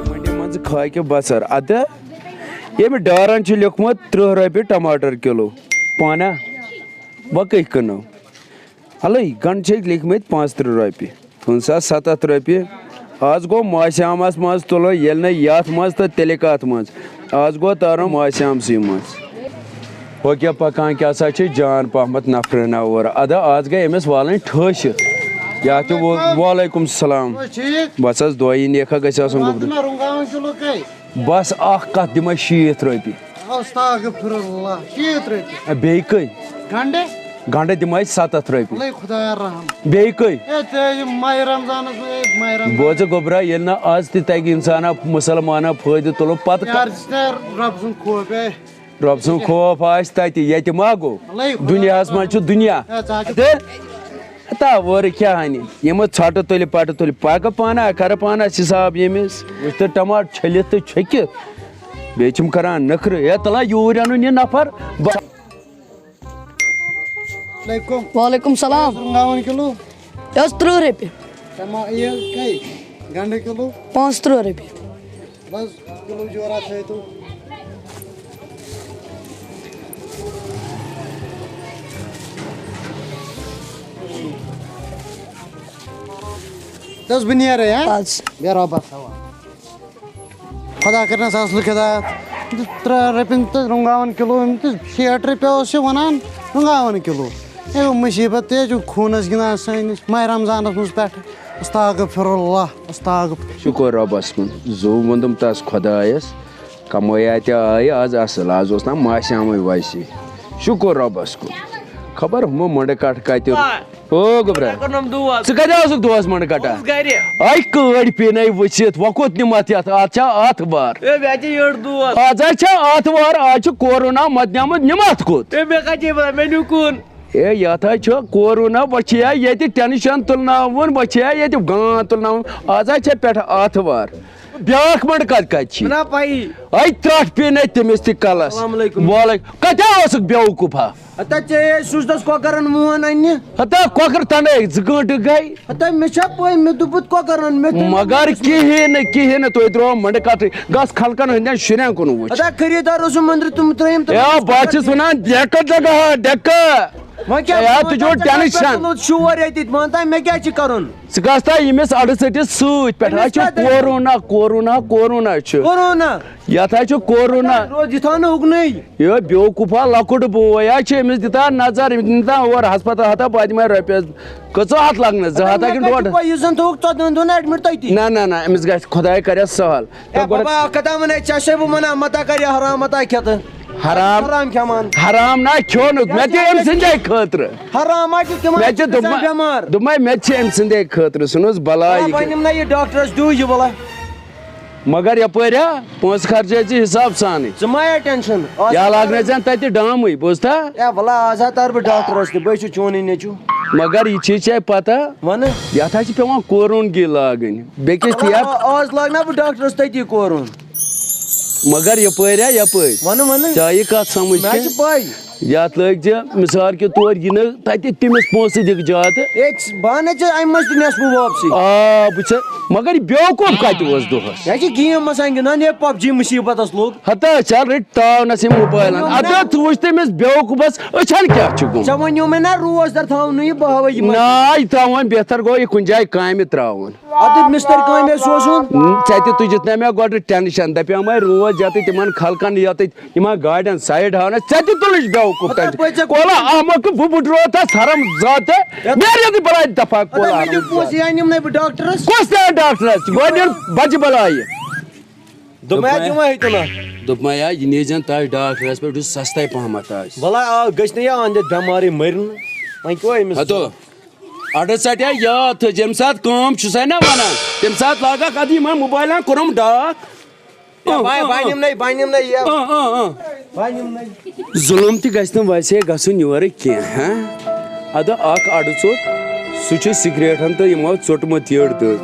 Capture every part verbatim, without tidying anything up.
منڈی منٛز کھاکہِ بصر۔ ادٕ ییٚمہِ ڈارن چھُ لیوٚکھمُت ترٕٛہ رۄپیہِ ٹماٹر کِلوٗ۔ پانہ وۄنۍ کٔہۍ کٕنو؟ الے گنڈٕ چھِ لیکھمٕتۍ پانٛژترٕٛہ رۄپیہِ، پٕنٛژٕہ ساس ستتھ رۄپیہِ۔ آز گوٚو ماسہِ آمس منٛز تُلو، ییٚلہِ نہٕ یتھ منٛز تہٕ تیٚلہِ کتھ منٛز؟ آز گوٚو ترُن ماسہِ آمسٕے منٛز۔ ہو کیٛاہ پکان کیٛاہ سا چھِ جان پہمتھ نفرٕ نہ اورٕ۔ ادا آز گٔے أمِس والٕنۍ ٹھٲسِتھ۔ یا تہِ وو-، وعلیکم السلام۔ ٹھیٖک۔ بس حظ دۄیی نیکھا گژھِ آسُن گوٚبرٕ۔ بس اکھ کتھ دِمے شیٖتھ رۄپیہِ۔ استغفر اللہ، شیٖتھ رۄپیہِ۔ اے، بیٚیہِ کٔہۍ؟ گنڈٕ؟ گنڈٕ دِمے ستتھ رۄپیہِ۔ وَلے خۄدایا رحم۔ بیٚیہِ کٔہۍ؟ اے، ژےٚ یہِ ماہِ رمضانس منٛز، اے، ماہِ رمضان۔ بوزٕ گوٚبرا، ییٚلہِ نہٕ از تہِ تگہِ انسانا مسلمانا فٲیدٕ تُلو، پتہٕ یار، ژٕ چھُکھ رۄب سُنٛد خوف، اے۔ رۄب سُنٛد خوف آسہِ تتہِ، ییٚتہِ ما گوٚو؟ وَلے خۄدایا دُنیاہس منٛز چھُ دُنیا۔ اے، ژٕ ہا چھُکھ تہٕ ہتا وٲرٕ کیٛاہ اَنہِ؟ یِمہٕ ژھۄٹہٕ تُلہِ پٹہٕ تُلہِ، پکہٕ پانہ، کرٕ پانس حساب ییٚمِس۔ وٕچھ تہٕ ٹماٹر چھٔلِتھ تہٕ چھٔکِتھ، بیٚیہِ چھِم کران نخرٕ، ہے تلا یوٗرۍ اَنُن یہِ نفر۔ بہ- علیکم۔ وعلیکم السلام۔ رُنٛگاوُن کِلوٗ۔ یہِ حظ تٕرٛہ رۄپیہِ۔ ٹما-، یہِ کَے؟ گنڈٕ کِلوٗ؟ پانٛژتٕرٛہ رۄپیہِ۔ بس کِلوٗ جورا تھٲیتو۔ دَس بہٕ نیرَے، ہا؟ اَدٕ سا۔ بیٚہہ رۄبَس حوالہٕ۔ خۄدا کٔرِنَس اَصلُک ہِدایَت۔ تٕرٛہ رۄپیَن تہٕ رُنٛگاوَن کِلوٗ، یِم تہٕ شیٹھ رۄپیہِ اوس یہِ وَنان رُنٛگاوَن کِلوٗ۔ ہے، مُصیٖبت تہِ چھُ خوٗنَس گِنٛدان سٲنِس ماہِ رمضانَس منٛز پٮ۪ٹھ۔ استغفر اللہ، استغفر۔ شُکُر رۄبَس کُن، زُو ووٚندُم تَس خۄدایَس، کمٲے تہِ آیہِ آز اَصٕل، آز اوس نا ماسہِ آمٕے ویسے۔ شُکُر رۄبَس کُن۔ خبر ہُمہٕ مۄنٛڈٕ کَٹھ کَتہِ۔ آ۔ او گوٚبرا، مےٚ کوٚرنَم دود۔ ژٕ کَتہِ اوسُکھ دۄہَس مۄنٛڈٕ کَٹان؟ اوسُس گَرِ۔ آے کٲڑۍ پیٚنَے ؤسِتھ، وۄنۍ کوٚت نِمَتھ یَتھ؟ اَتھ چھا آتھوار؟ اے، مےٚ چھِ یٔڈ دود۔ آز حظ چھا آتھوار، آز چھُ کورونا، مَتہٕ نٮ۪مَتھ، نِمَتھ کوٚت؟ اے، مےٚ کَتہِ یہِ وَنان؟ مےٚ نیوٗ کُن۔ اے، یَتھ حظ چھُ کورونا، وۄنۍ چھِ یا ییٚتہِ ٹٮ۪نشَن تُلناوُن، وۄنۍ چھِ یا ییٚتہِ گانٛد تُلناوُن۔ آز حظ چھےٚ پٮ۪ٹھٕ آتھوار۔ بیٛاکھ مۄنٛڈٕ کَتہِ کَتہِ چھِ؟ چھُنا پَیی۔ آے ترٛٹھ پیٚیہِ نَے تٔمِس تہِ کَلَس۔ السلام علیکُم۔ وعلیکُم۔ کَتہِ اوسُکھ بیوقوٗفا؟ ہتا ژےٚ ہے سوٗزتَس کۄکَرَن وون اَننہِ۔ ہتا کۄکَر تَنَے زٕ گٲنٛٹہٕ گٔے۔ ہتا مےٚ چھا پَے، مےٚ دوٚپُتھ کۄکَرَن، مےٚ تھٲے مگر کِہیٖنۍ نہٕ، کِہیٖنۍ نہٕ، تُہۍ درٛاو مۄنٛڈٕ کَٹٕے۔ گژھ خلقَن ہٕنٛدٮ۪ن شُرٮ۪ن کُن وٕچھ۔ ہتا خریٖدار اوسُم أنٛدرٕ، تِم ترٛٲیِم تِم۔ ہے، بہٕ حظ چھُس وَنان، ڈٮ۪کہٕ جگہ، ڈٮ۪کہٕ۔ وۄنۍ کیٛاہ ہے، ژٕ وۄنۍ چھُکھ کیٛاہ ٹٮ۪نشَن۔ پٮ۪ٹھ لوٚت شور ییٚتہِ، وَن تہٕ مےٚ کیٛاہ چھِ کَرُن؟ ژٕ گژھ تا ییٚمِس اَڈٕ ژٔٹِس سۭتۍ پٮ۪ٹھ۔ أمِس اَتھ چھُ کیٛاہ دٔلیٖل؟ کورونا، کورونا، کورونا چھُ۔ کورونا؟ یَتھ حظ چھُ کورونا۔ روز یہِ تھاو نہٕ اُکنُے۔ یہِ بیوقوٗفا لۄکُٹ بوے حظ چھُ، أمِس دِتہ نظر، أمِس دِتہ اور ہسپتال ہتا بہٕ دِمے رۄپیَس۔ کٔژو ہَتھ لَگنَس؟ زٕ ہَتھ ہا کِنہٕ ڈۄڈ ہَتھ؟ یُس زَن تھوٚوُکھ ژۄدہَن دۄہَن admit تٔتی۔ نہ، نہ، نہ، أمِس گژھِ خۄداے کَرٮ۪س سہل۔ ہے تہٕ گۄڈٕ بابا، اَکھ کَتھا وَنے، ژےٚ چھے بہٕ وَنان، مَتا کَر یہِ حرام، مَتا کھٮ۪تہٕ۔ حرام۔ حرام کھٮ۪وان۔ حرام نہ کھیوٚنُکھ، مےٚ تہِ أمۍ سٕنٛدے خٲطرٕ۔ حرام ہا چھُ تِمَن مےٚ تہِ گژھان دوٚپمَے، بٮ۪مار۔ دوٚپمَے، مےٚ تہِ چھِ أمۍ سٕنٛدے خٲطرٕ، ژھٕنُس بَلاے بابا، یہِ بہٕ کیٛاہ۔ نِمہٕ نہ یہِ ڈاکٹرَس، دِیِو یہِ وَلا۔ مگر یَپٲرۍ ہا، پونٛسہٕ خرچٲے ژٕ حِساب سانٕے۔ ژٕ ما ہے ٹٮ۪نشَن۔ آز یا لاگنَے ژےٚ تَتہِ ڈامٕے، بوٗزتھا؟ ہے وَلا، آز ہا تَرٕ بہٕ ڈاکٹرَس تہِ، بہٕ ہے چھُس چونُے نیٚچوٗ۔ مگر یہِ چیٖز چھے پَتہ، وَنہٕ۔ یَتھ ہا چھِ پٮ۪وان کوروٗنگی لاگٕنۍ۔ بیٚکِس تہِ یا آ-، آز لاگہٕ نا بہٕ ڈاکٹرَس تٔتی کورُن۔ مگر یَپٲرۍ ہا، یَپٲرۍ۔ وَنہٕ، وَنہٕ۔ ژےٚ آیہِ کَتھ سَمٕجھ مےٚ کِنہٕ؟ چھِ پَے۔ یَتھ لٲگۍ زِ مِثال کے طور یہِ نہٕ تَتہِ تٔمِس پونٛسہٕ دِکھ زیادٕ۔ ہے، ژٕ-، بہٕ اَنَے ژےٚ اَمہِ منٛز تہِ نٮ۪صفہٕ واپسٕے۔ آ، بہٕ چھُس، مگر یہِ بیوقوٗف کَتہِ اوس دۄہَس؟ یہِ چھِ game آسان گِنٛدان، ہے، PUBG مُصیٖبتَس لوٚگ۔ ہتا، ژےٚ رٔٹۍ تاونَس یِم موبایلَن۔ ووٚن اَدٕ نا۔ ژٕ وٕچھ تٔمِس بیوقوٗفَس أچھَن کیٛاہ چھُ گوٚمُت۔ ژےٚ وَنیو مےٚ نا روزدَر تھاوُن نہٕ یہِ، بہٕ ہاوَے یِمَن۔ نا، یہِ تھاوُن بہتر گوٚو یہِ کُنہِ جایہِ کامہِ ترٛاوُن۔ اَدٕ مِستٔرۍ کامہِ سوزُن۔ ژےٚ تہِ تُجِتھ نہ مےٚ گۄڈٕ ٹٮ۪نشَن، دَپیٛامَے روز یَتٕتھۍ تِمَن خلقَن یَتٕتھۍ یِمَن گاڑٮ۪ن side ہاونَس، ژےٚ تہِ تُلُچھ بیوقوٗف اَدٕ تَمہِ پٔژھۍ ژےٚ کولا احمق بہٕ بُڈروو تَس حرام ذاتہٕ۔ یَتھ مےٚ یَتھ بَلاے دَفا اَدٕ کولا مےٚ حرام دِیِو پونٛسہٕ، ذاتہٕ۔ یہِ اَنِم نَے بہٕ ڈاکٹرَس۔ کُس تہِ ڈاکٹرَس؟ گۄڈٕ یِن بَچہِ بَلایہِ۔ دوٚپمَے، دوٚپمَے، جُمعہ ہیٚتہِ نہ۔ دوٚپمَے، یہِ نیٖزٮ۪ن تَس ڈاکٹرَس پٮ۪ٹھ یُس سَستَے پَہمَتھ آسہِ۔ وَلا آ، گٔژھۍ نہٕ یہِ اَنٛدٕ بٮ۪مارٕے مٔرِنۍ۔ وۄنۍ کیٛاہ أمِس؟ ہَتو۔ اَڑٕ ژَٹہِ ہا یاد تھٲے، ییٚمہِ ساتہٕ کٲم چھُسَے نہ وَنان، تَمہِ ساتہٕ لاگَکھ اَدٕ یِمَن موبایلَن کوٚرُم ڈاکھ۔ یا بہٕ، بہٕ نِمہٕ نَے، بہٕ نِمہٕ نَے یہِ۔ اۭں، اۭں، اۭں۔ بہٕ نِمہٕ نَے۔ ظُلُم تہِ گژھِ نہٕ ویسے گژھُن یورٕ کینٛہہ، ہاں؟ اَدٕ اَکھ اَڑٕ ژوٚٹ، سُہ چھُ سِگریٹَن تہٕ یِمو ژوٚٹمُت یٔڑ دٔڑ۔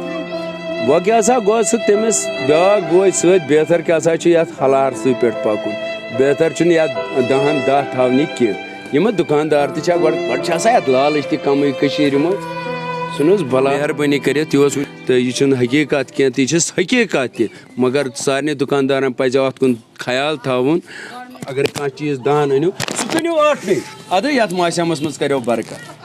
وۄنۍ کیٛاہ سا گوٚو سُہ تٔمِس بیٛاکھ بوے سۭتۍ، بہتر کیٛاہ سا چھُ یَتھ ہلارسٕے پٮ۪ٹھ پَکُن۔ بہتر چھُنہٕ یَتھ دَہَن دَہ تھاونہِ کینٛہہ۔ یِمہٕ دُکاندار تہِ چھا گۄڈٕ، گۄڈٕ چھِ آسان یَتھ لالٕچ تہِ کَمٕے کٔشیٖرِ منٛز۔ سُہ نہٕ حظ بَلاے۔ مہربٲنی کٔرِتھ، یہِ اوس، تہٕ یہِ چھُنہٕ حقیٖقت کینٛہہ، تہٕ یہِ چھَس حقیٖقت تہِ۔ مگر سارنٕے دُکاندارَن پَزِ اَتھ کُن خیال تھاوُن۔ اگر کانٛہہ چیٖز دَہَن أنِو، سُہ کٕنِو ٲٹھنٕے۔ اَدٕ یَتھ موسمَس منٛز کَریو برکت۔